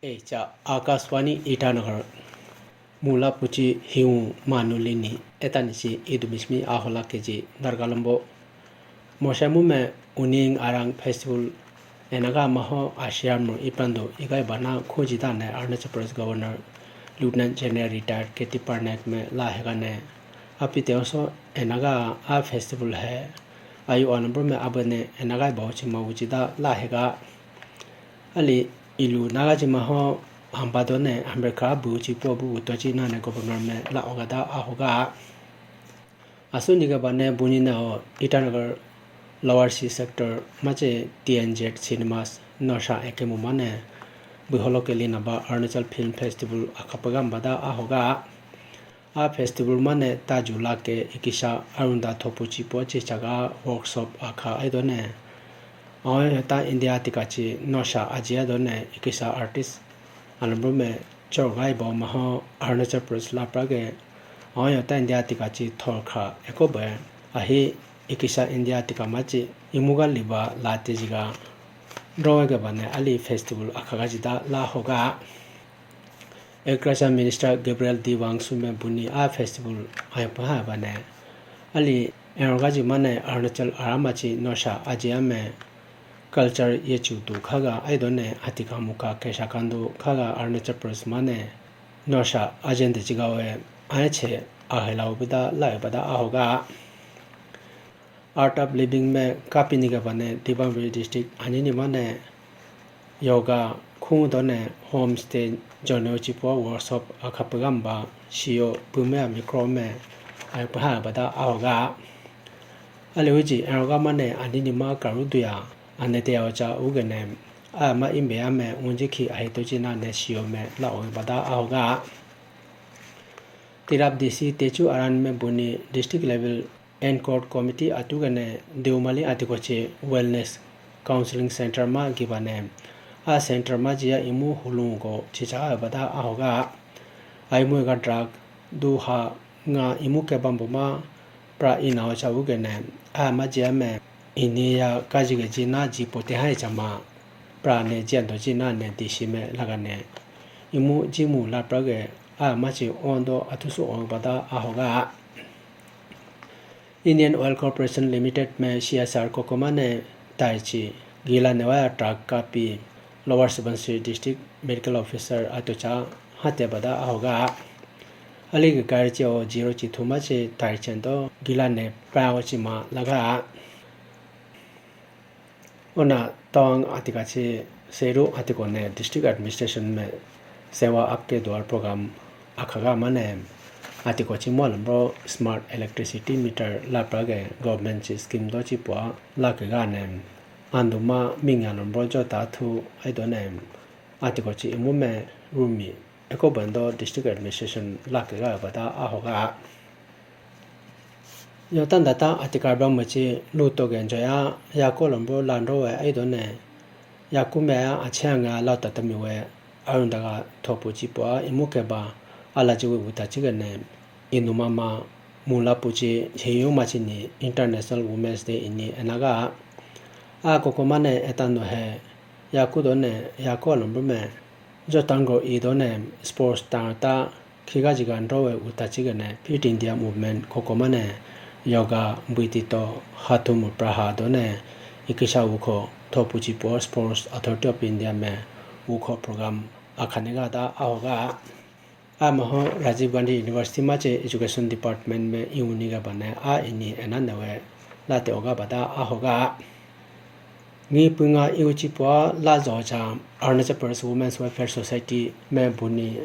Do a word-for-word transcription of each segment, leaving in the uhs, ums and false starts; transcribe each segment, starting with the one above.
Echa Akashvani Itanagar. Mula puchi hiu manu lini etani si idu bismi ahola keji dargalambo. Moshamu me uning arang festival enaga maho ashiam no ipandu igai bana khuji dane Arunachal Pradesh Governor Lieutenant General Retired K T Parnaik me la hegane. Apite oso enaga a festival he ayu anambro me abane enaga bauchi ma uchi da la hega. Ali ilu naga jima ho hamba done America bu chi po bu to chi nane governor me la oga da ahoga. Asu niga bane buni na o Itanagar Lower C sector mache T N Z Cinemas nosha ekemu mane buholo ke lina ba Arunachal Film Festival akapagam bada ahoga. A festival mane ta jula ke ikisa arunda thopu chipo chichaga workshop akha aidone. Aoyo ta India tikachi nosha ajiya done ikisa artist alambrume chorgai bo maho Arunachal Pradesh lapra ge. Aoyo ta India tikachi thorkha ekobe ahi ikisa India tika machi imuga liba la tejiga. Droge bane ali festival akhaga jida la hoga. Agriculture Minister Gabriel D Wangsume buni a festival ayapa bane. Ali erogaji mane Arunachal aramachi nosha ajiame culture yechu tu khaga aidone atika muka kesha kandu khaga Arunachal Pradesh mane nosha ajende chigawe aiche ahela ubida lai bada ahoga. Art of Living me kapini ga bane Dibang Valley District anini mane yoga khung done homestay jono chipo workshop akhapagamba siyo pume amikro me ayapa bada ahoga. Aliwiji eroga mane anini ma karu duya anete ocha ugene ama imbe ame unji khi ahito china ne siyo me la bada ahoga. Tirap D C Techu Aran me buni district level Encore Committee atugane Deomali atikochi Wellness Counseling Center ma gibane. A center ma jiya imu hulungo chicha bada ahoga. Aimu ga drug duha nga imu ke bambu ma pra ina ocha ugene. A ma jiya me ini ya kaji ga jina ji pote hai chama pra ne jian do jina ne D C me lagane. Imu jimu lapra ge a machi ondo athusu on bada ahoga. Indian Oil Corporation Limited me C S R kokoma ne taichi gila newa truck kapi Lower Subansiri District Medical Officer atocha hate bada ahoga. Ali ke kar che o zero chi thuma che taichen do gila ne pra o chi ma laga. Ona tawang atika chi seru atiko ne district administration me Sewa Aapke Dwar program akhaga mane atiko chi molam ro smart electricity meter lapra ge government chi scheme do chi pua la ke ga ne andu ma mingya lom ro jo ta thu ai do ne atiko chi imu me rumi eko bando district administration la ke ga bada ahoga. Yo tanda ta atikar bang machi lu to gen joya ya ko lombo landro we ai do ne. Ya kume ya ache anga la ta tami we arunda ga thopu chi po imu ke ba ala ji we uta chi ne. Inu mama mula puchi heyu machi ni International Women's Day ini enaga. A koko mane etano he ya ku do ne ya ko lombo me. Jotangro i do ne sports tang ta khiga jiga nro we uta chigane Fit India Movement kokoma ne yoga bwiti to hathumu praha do ne ikisa ukho thopu chi po Sports Authority of India me ukho program akhane ga da ahoga. Amaho Rajiv Gandhi University ma che Education Department me iuni ga bane a ini ena ne we late oga bada ahoga. Ngi punga iuchi pua la jo cha Arunachal Pradesh Women's Welfare Society me buni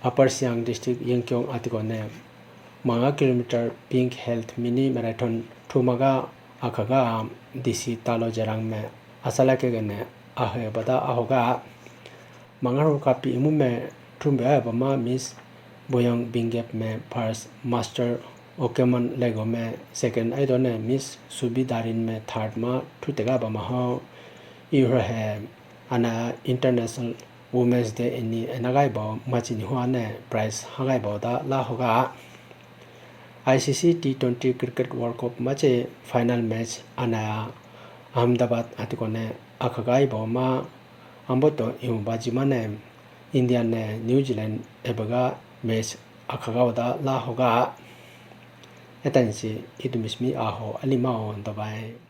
Upper Siang District Yingkiong atiko ne manga kilometer Pink Health Mini Marathon thumaga akhaga D C Talo Jerang me asala ke gane ahe bada ahoga. Mangaru kapi imu me thumbe ai bama Miss Boyang Bingep me first, Master Okeman Lego me second, ai done Miss Subi Darin me third ma thutega bama ho. Ihura he ana International Women's Day ini enagai bo machini ho ane prize hagai bo da la hoga. I C C T twenty Cricket World Cup mache final match ana Ahmedabad atikone akhagai bo ma. Amboto imu baji mane India ne New Zealand ebaga match akhaga oda la hoga. Etani si idu mismi aho alima o dobai.